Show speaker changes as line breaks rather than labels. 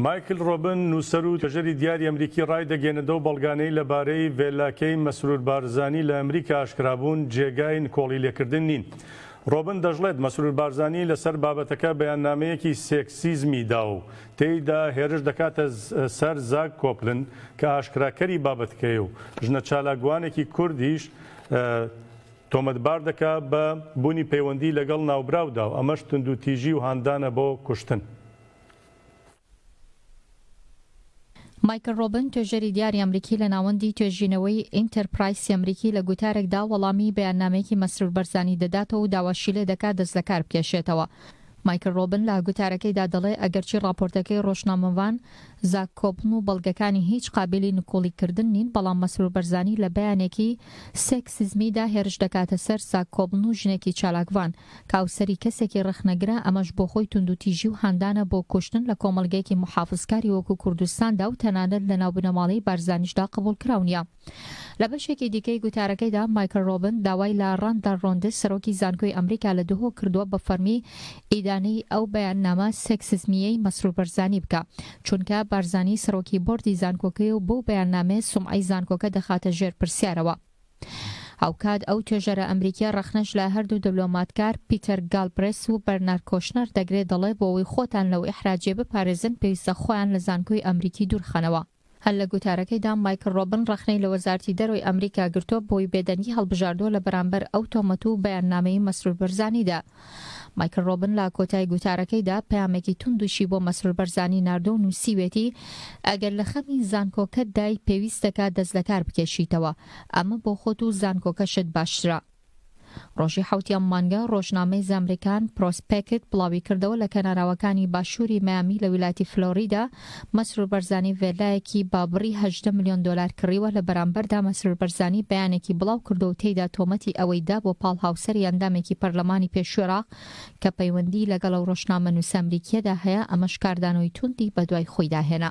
مایکل ڕۆبن، نووسەر و توێژەری دیاری ئەمریکی ڕایدەگەیەنێت ئەو بەڵگانەی لەبارەی ڤێلاکەی مەسرور بارزانی لە ئەمریکا ئاشکرابوون جێگای نکۆڵیلێکردن نین. ڕۆبن دەشڵێت مەسرور بارزانی لەسەر بابەتەکە بەیاننامەیەکی سێکسیزمی دا و تێیدا هێرش دەکاتە سەر زاک کۆپلن کە ئاشکراکەری بابەتکەیە و ژنە چالاکوانێکی کوردیش تۆمەتبار دەکا بە بوونی پەیوەندی لەگەڵ ناوبراودا و ئەمەش توندوتیژی و هاندانە بۆ کوشتن.
مایکل ڕۆبن، توێژەری دیاری ئەمریکی لە ناوەندی توێژینەوەی ئینتەرپرایسی ئەمریکی لە گوتارێکدا وەڵامی بەیاننامەیەکی مەسرور بەرزانی دەداتەوە و داواشی لێ دەکات دەست لەکار بکێشێتەوە. مایکل ڕۆبن لە گوتارەکەیدا دەڵێ ئەگەرچی ڕاپۆرتەکەی ڕۆژنامەڤان زاک کۆپڵن و بەڵگەکانی هیچ قابیلی نکوڵی کردن نین بەڵام مەسرور بەرزانی لە بەیانێکی سێکسیزمیدا هێرش دەکاتە سەر زاک کۆپڵن و ژنێکی چالاکڤان کاوسەری کەسێکی ڕەخنەگرە، ئەمەش بۆ خۆی توندوتیژی و هاندانە بۆ کوشتن لە کۆمەڵگەیەکی موحافزکاری وەکو کوردستاندا و تەنانەت لە ناو بنەماڵەی بارزانیشدا قبوڵکراو نییە. لە بەشێکی دیکەی گوتارەکەیدا مایکل ڕۆبن داوای لە ڕاندال ڕۆندس سەرۆکی زانکۆی ئەمریکا لە دهۆک کردووە بە فەرمی ئیدانەی ئەو بەیاننامە سێکسیزمییەی مەسرور بەرزانی بکا چونکە بارزانی سەرۆکی بۆردی زانکۆکەیە و بەو بەیاننامەیە سومعەی زانکۆکە دەخاتە ژێر پرسیارەوە. هاوکات ئەو توێژەرە ئەمریکیە ڕەخنەش لە هەردوو دبلۆماتکار پیتەر گالبرێس و بەرنارد کۆشنەر دەگرێت دەڵێ بۆ ئەوەی خۆتان لەو ئیحراجیە بپارێزن پێویستە خۆیان لە زانکۆی ئەمریکی دوورخەنەوە. هەر لە گوتارەکەیدا مایکل ڕۆبن ڕەخنەی لە وەزارەتی دەرەوەی ئەمریکا گرتووە بەوەی بێدەنگی هەڵبژاردووە لە بەرامبەر ئەو تۆمەت و بەیاننامەی مەسرور بەرزانیدا. مایکل ڕۆبن لە کۆتای گوتارەکەیدا پەیامێکی توندیشی بۆ مەسرور بەرزانی ناردووە و نووسیوێتی، ئەگەر لە خەمی زانکۆکەتدای پێویست دەکات دەست لەکار بکێشیتەوە، ئەمە بۆ خۆت و زانکۆکەشت باشترە. ڕۆژی حەوتی ئەم مانگە ڕۆژنامەی زامریکان پرۆسپێکت بڵاویکردەوە لە کەناراوەکانی باشووری مەیامی لە ویلایەتی فلۆریدا مەسرور بەرزانی ڤێلایەکی بە بڕی 18 ملیۆن دۆلار کڕیوە لە بەرامبەردا مەسرور بەرزانی بەیانێکی بڵاو کردەوە و تێیدا تۆمەتی ئەوەی دا بۆ پاڵ هاوسەری ئەندامێکی پەرلەمانی پێشووی عێراق کە پەیوەندی لەگەڵ ئەو ڕۆژنامەنووسە ئەمریکییەدا هەیە ئەمەش کاردانەوەی توندی بەدوای خۆیدا هێنا.